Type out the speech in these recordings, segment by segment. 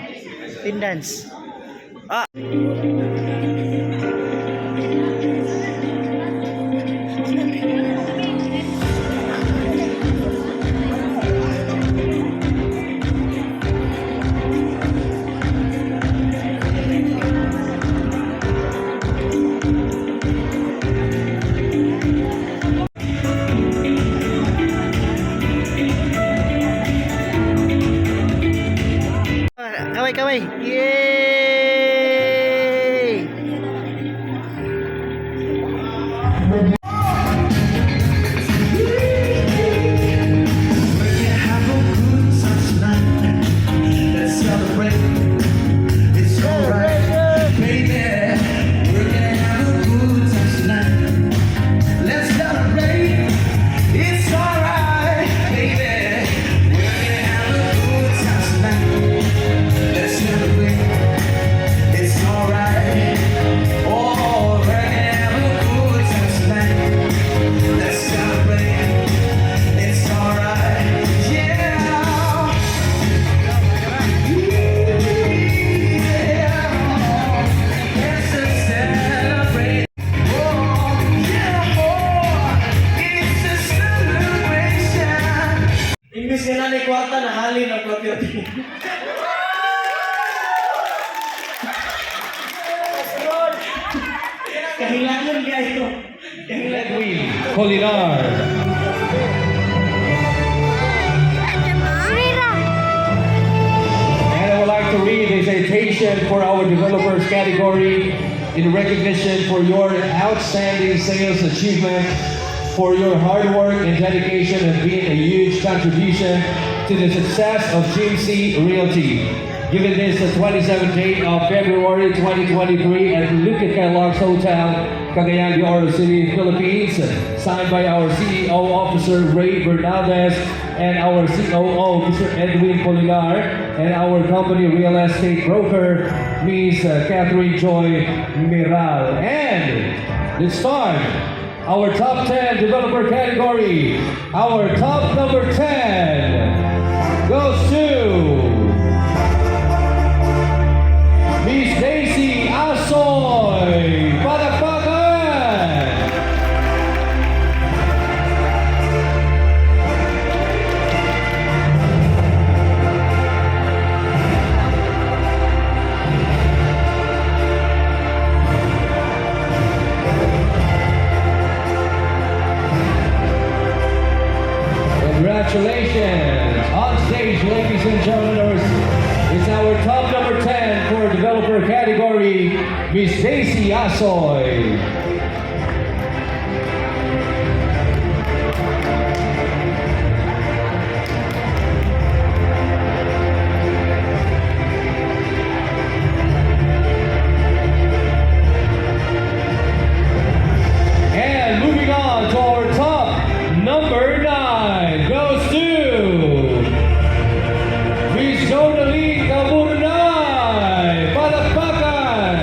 Attendance. Ah. Kaway, kaway. Yay! Have a good time tonight. Let's celebrate. It's alright, baby. We're gonna have a good time tonight. Let's celebrate. It's alright, baby. We're gonna have a good time tonight. Let's celebrate. It's alright. Oh, we're gonna have a good time tonight. Let's celebrate. It's alright, yeah. Yeah. Let's just celebrate. Oh, yeah. Oh, it's a celebration. Imbis nga na kwarta na halin ang property. Kahilangan kayo. Kahilangan. Edwin Colinar. And I would like to read a citation for our developers category in recognition for your outstanding sales achievement, for your hard work and dedication have been a huge contribution to the success of GMC Realty. Given this the 27th day of February 2023 at Lucas Lux Hotel, Cagayan de Oro City, Philippines, signed by our CEO Officer Ray Bernaldez and our COO Mr. Edwin Poligar and our company real estate broker Ms. Catherine Joy Miral. And let's start our top 10 developer category. Our top number 10 goes to Miss Daisy Asoy. Palakpakan! Congratulations! On stage, ladies and gentlemen, it's our top number 10 for developer category, Miss Daisy Asoy. And moving on to our top number 9 goes to Miss Jonaline Kaburnay. Palakpakan!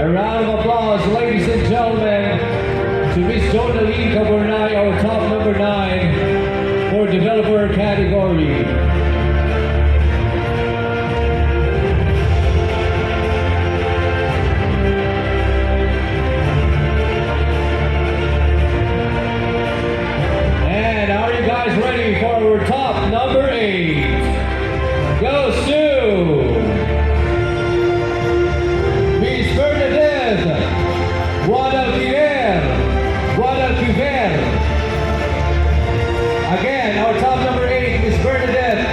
A round of applause, ladies and gentlemen, to Miss Jonaline Kaburnay, our top number 9 for developer category. And are you guys ready for our top number 8? Goes to Miss Bernadette Guadalquiver. Guadalquiver. Again, our top number 8, Miss Bernadette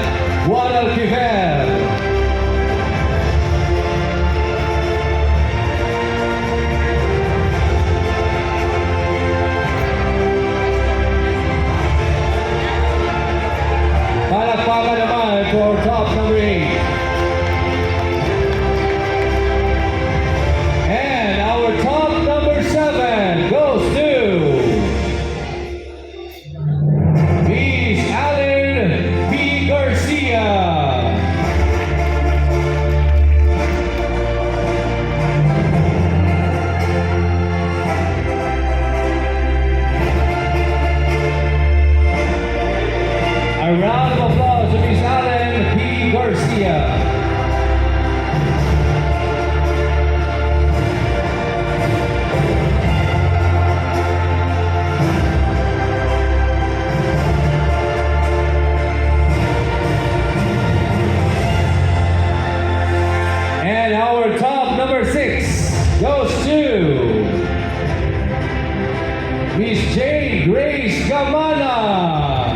Miss Jane Grace Gamana.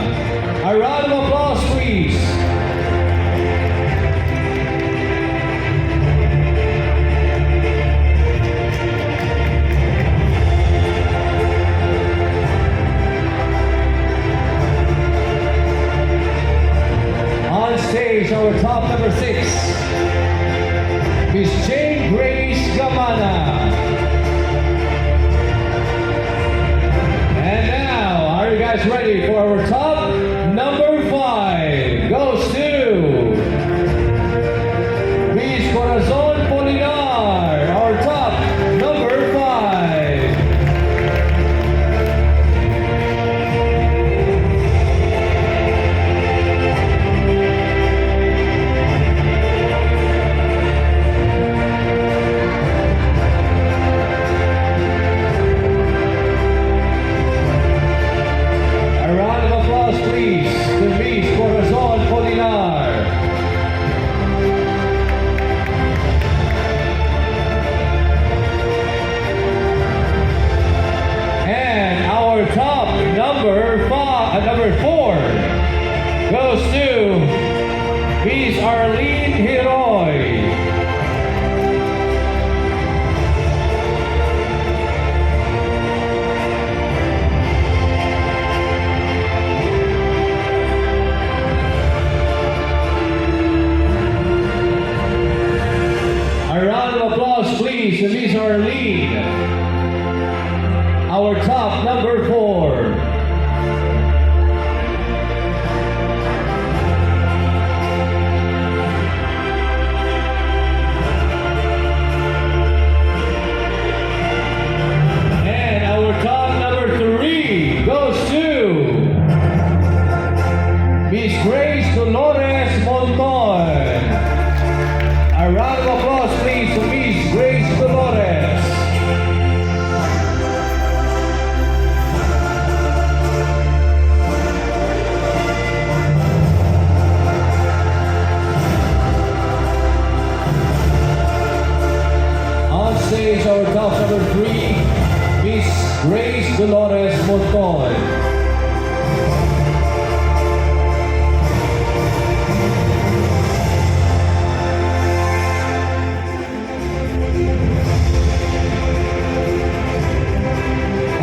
A round of applause, please. On stage, our top number 6, Miss Jane Grace Gamana. And now, are you guys ready for our top number 5? Goes to Miss Corazon Polinar, our top number 5. A round of applause, please, to Miss Corazon Polinar. And our top number 5, number 4, goes to Miss Arlene Hiroy. A round of applause, please, to Miss Arlene. Our top number 4. And our top number 3 goes to Miss Grace Dolores Monton. A round of applause, please, to Miss Grace Dolores. On stage, our top number 3, Miss Grace Dolores Monton.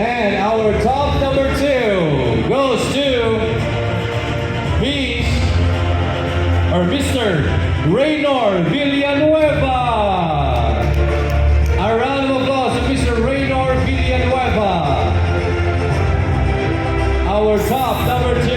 And our top number 2 goes to Miss or Mr. Raynor Villanueva. A round of applause to Mr. Raynor Villanueva. Our top number 2.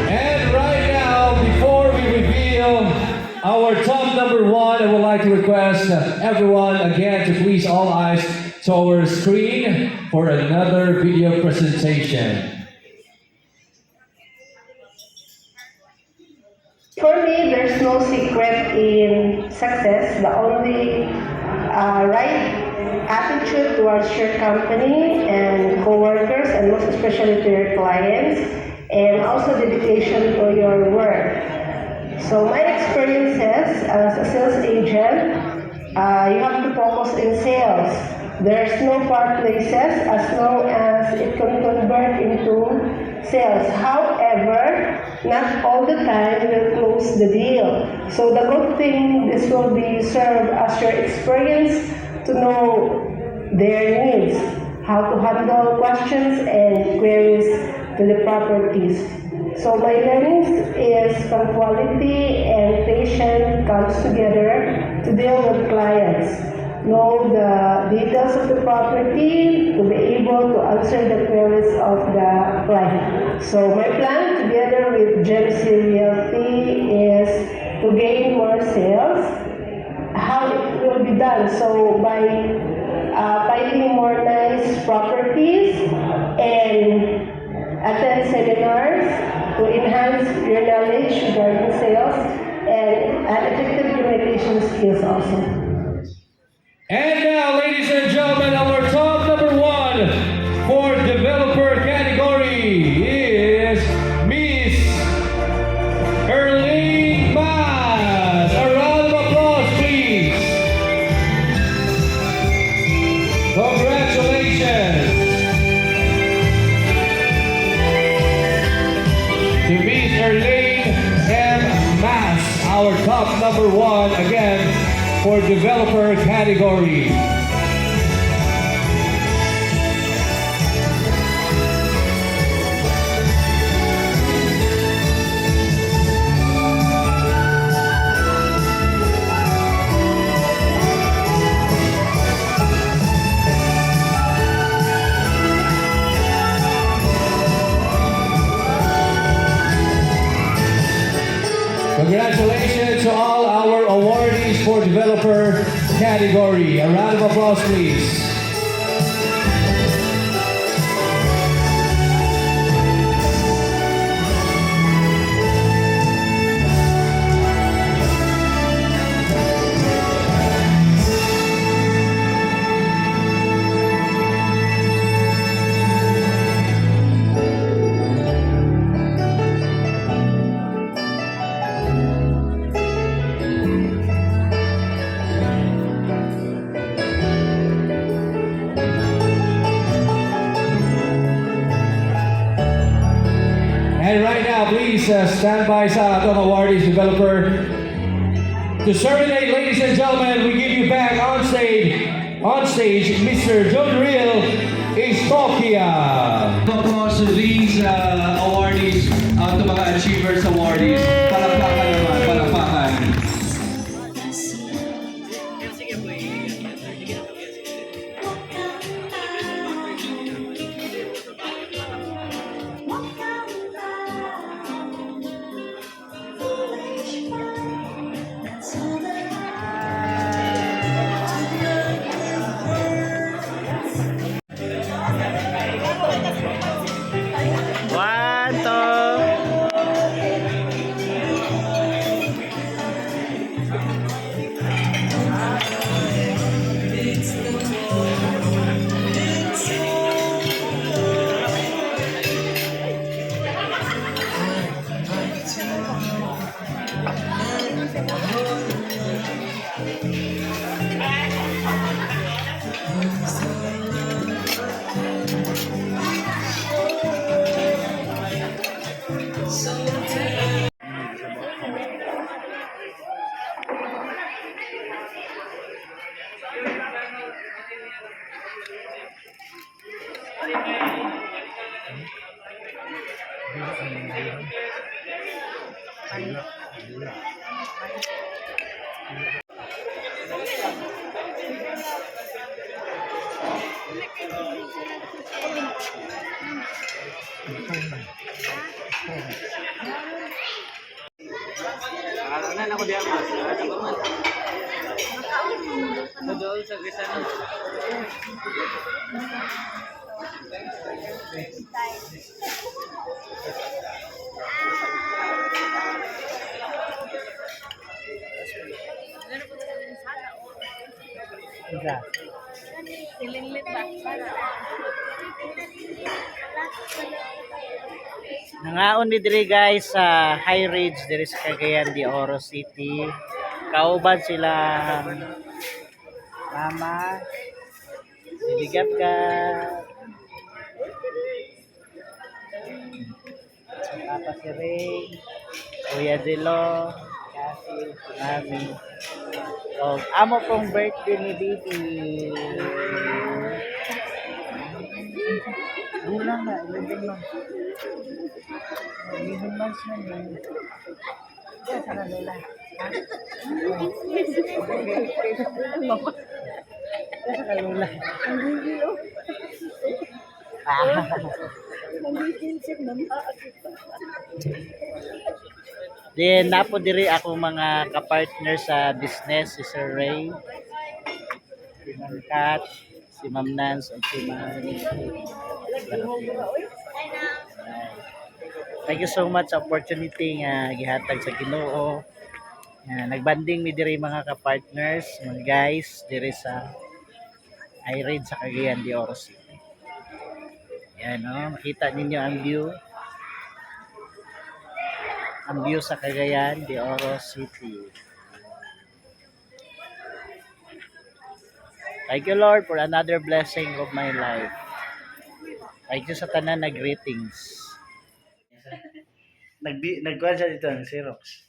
And right now, before we reveal our top number 1, I would like to request everyone again to please all eyes to our screen for another video presentation. For me, there's no secret in success. The only right attitude towards your company and coworkers, and most especially to your clients, and also dedication to your work. So my experiences as a sales agent, you have to focus in sales. There's no far places as long as it can convert into sales. However, not all the time will close the deal. So the good thing, this will be served as your experience to know their needs, how to handle questions and queries to the properties. So my learnings is punctuality and patience comes together to deal with clients. Know the details of the property to be able to answer the queries of the client. So my plan together with GEMC Realty is to gain more sales. How it will be done? So by finding more nice properties and attend seminars to enhance your knowledge. knowledge regarding sales and effective communication skills also. And now, ladies and gentlemen, our top number one for developer category is Miss Erlene Mas. A round of applause, please. Congratulations to Miss Erlene M. Mas, our top number one again for developer category. Congratulations to all our awardees for developer category. A round of applause, please. And right now, please stand by sa atong awardees developer. To serenade, ladies and gentlemen, we give you back on stage, Mr. John Real Estoquia. Applause to these awardees, to mga achievers awardees. Palakpakan naman, palakpakan. One, two. Isa. Nangaon mi diri, guys, sa High Ridge diri sa Cagayan de Oro City. Kauban sila mama. Bibigat ka. Si Papa si Ray, Kuya Dilo, Cassie, si Mami. O, amo pong birthday ni Bibi. Gulang na, 11 months. 11 months na yun. Kaya sa kanila. Ha? Kaya sa kanila. Ah. Then napo diri ako mga kapartner sa business si Sir Ray, si Ma'am Kat, si Ma'am Nance, at si Ma'am. Thank you so much sa opportunity nga gihatag sa Ginoo. Nga nagbanding mi diri mga ka-partners, mga guys, diri sa Irene sa Cagayan de Oro City. Yan oh, makita ninyo ang view. Ang view sa Cagayan de Oro City. Thank you, Lord, for another blessing of my life. Thank you sa tanan na greetings. Nagkuhan siya dito ng Xerox.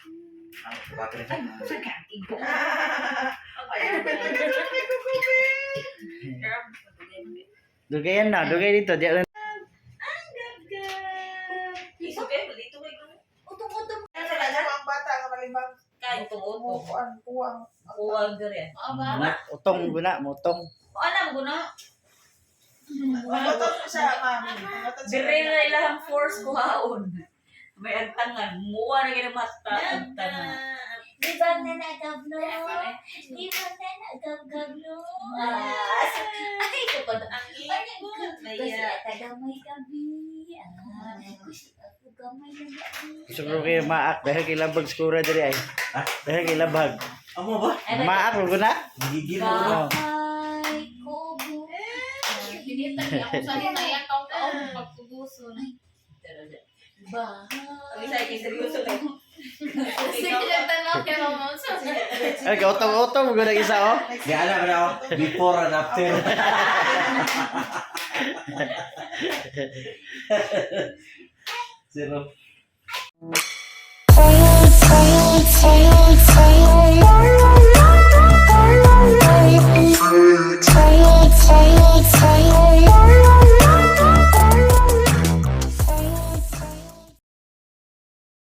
Dugayan na, dugay dito. Di alam. Utong-utong. Ang bata nga malibang Kay utong-utong. kuan kuang Kuwag diri. Utong guna, mutong. Alam ko na. Mangotot siya, mami. Mangotot siya. Dire na ilahang force kuhaon. May agtangan. Muwa na gina mata agtangan. Di ba na nagablo? Di ba na nagabgablo? Ay, kapag Ang Kasi tagamay gabi. Ah, kusi ako gamay na gabi. Gusto ko kayo maak. Dahil kay labag skura diri ay. Dahil kay labag. Amo ba? Maak mo guna. Gigil mo ba? Oh. Ay, kobo. Pinita niya ako sa naya kaong pagkubuson. Ba. Ang isa ay seryoso kay. Sige lang tanaw kay mama. Ay, kautong-utong mo guna isa oh. Di alam na ako. Before and after. Zero.